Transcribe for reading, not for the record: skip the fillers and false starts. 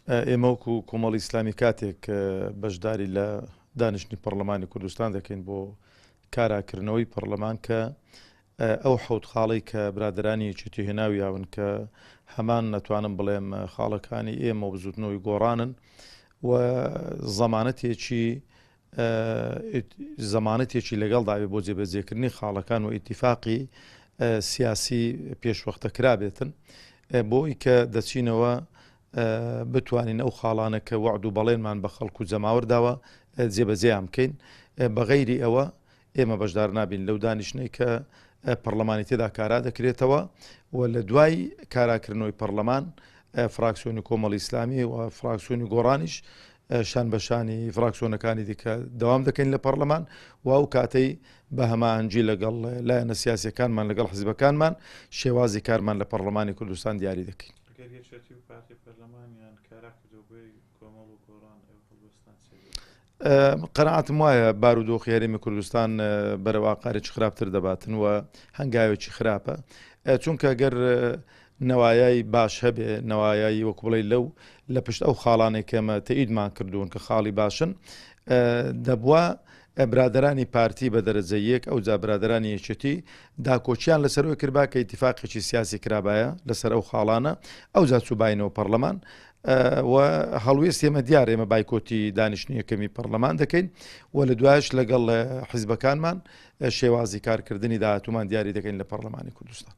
ئێمە وەکو کۆمەڵی ئیسلامی کاتێک بەشداری لە دانیشتنی پەرلەمانی کوردستان دەکەین بۆ کاراکردنەوەی پەرلەمان کە ئەو حەوت خاڵەی کە برادەرانی یەکێتی هێناویاون کە هەمان نەتوانم بڵێم خاڵەکانی ئێمە و بزوتنەوەی گۆڕانن و زەمانەتێکی زەمانەتێکی لەگەڵدا بێ بۆ جێبەجێکردنی خاڵەکان و ئیتیفاقی سیاسی پێشوەختە کرابێتن بۆی کە دەچینەوە بتوانین ئەو خاڵانە کە وەعد و بەڵێنمان بە خەڵک و جەماوەر داوە جێبەجێیان بکەین بەغەیری ئەوە ئێمە بەشدار نابین لەو دانیشتنەی کە پەڕلەمانی تێدا کارا دەکرێتەوە و لە دوای کاراکردنەوەی پەڕلەمان فراکسیۆنی کۆمەڵی ئیسلامی و فراکسیۆنی گۆڕانیش شان بە شانی فراکسیۆنەکانی دیکە دەوام دەکەین لە پەڕلەمان و ئەو کاتەی بە هەماهەنگی لەگەڵ لایەنە سیاسیەکانمان لەگەڵ حزبەکانمان شێوازی کارمان لە پەڕلەمانی کوردستان دیاری دەکەین. ئەگەر یەکێتی و پارتی پەرلەمانیان کارا کردەوە بۆی کۆمەڵ و گۆڕان ئێوە هەڵوێستان چی دەبێت؟ قەناعەتم وایە بارودۆخی هەرێمی کوردستان بەرەو ئاقارێکی خراپتر دەباتن و هەنگاوێکی خراپە چونکە گەر نەوایای باش هەبێ نەوایایی وەکو بڵێ لەو لە پشت ئەو خاڵانێک کەمە تەئیدمان کردوون کە خاڵی باشن دەبووە برادرانی پارتی بە دەرەجە یەک ئەوجا برادرانی یەکێتی داکۆکیان لەسەرەوەی کردبا کە ئیتیفاقێکی سیاسی کرابایە لەسەر ئەو خاڵانە ئەوجا چووباینەوە پەڕلەمان و هەڵوێستی ئێمە دیارە ئێمە بایکۆتی دانیشتنی یەکەمی پەڕلەمان دەکەین و لە دوایش لەگەڵ حیزبەکانمان شێوازی کارکردنی داهاتوومان دیاری دەکەین لە پەڕلەمانی کوردستان.